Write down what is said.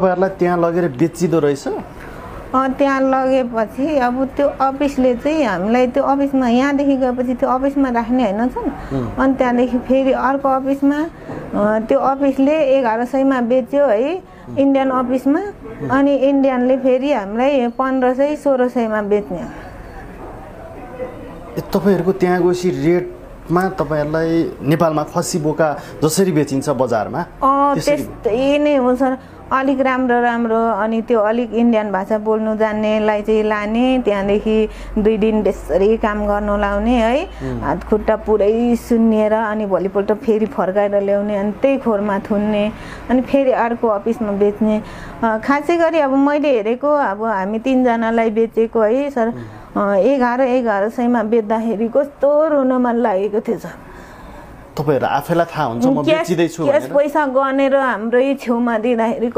तपाईहरुलाई त्यहाँ लगेर बेचिदो रहेछ? त्यहाँ लगेपछि अब त्यो अफिसले चाहिँ हामीलाई त्यो अफिसमा यहाँदेखि गएपछि त्यो अफिसमा राख्ने हैन छन्। अनि त्यहाँदेखि फेरि अर्को अफिसमा त्यो अफिसले 1100 मा बेच्यो है इन्डियन अफिसमा। अनि इन्डियनले फेरि हामीलाई 1500 1600 मा बेच्ने। तपाईहरुको त्यहाँ गएपछि रेटमा तपाईहरुलाई नेपालमा खसी बोका जसरी बेचिन्छ बजारमा त्यस्तै नै हो सर। अलिक राम्रो अनि त्यो अलिक इन्डियन भाषा बोल्नु जान्नेलाई चाहिँ लाने, त्यहाँदेखि 2 दिन त्यसरी काम गर्नु लाउने है। हात खुट्टा पुरै सुन्निएर अनि भोलिपल्ट फेरि फर्काएर ल्याउने अनि त्यही खोरमा थुन्ने अनि फेरि अर्को अफिसमा बेच्ने। खासै गरी अब मैले हेरेको अब हामी 3 जनालाई बेचेको है सर 1100 मा बेच्दाखेरि कस्तो रुन मन लागेको थियो सर। तपाईहरु आफैलाई थाहा हुन्छ म बेचिदै छु भनेर क्याश पैसा गनेर हाम्रै छेउमा दिँदाखेरि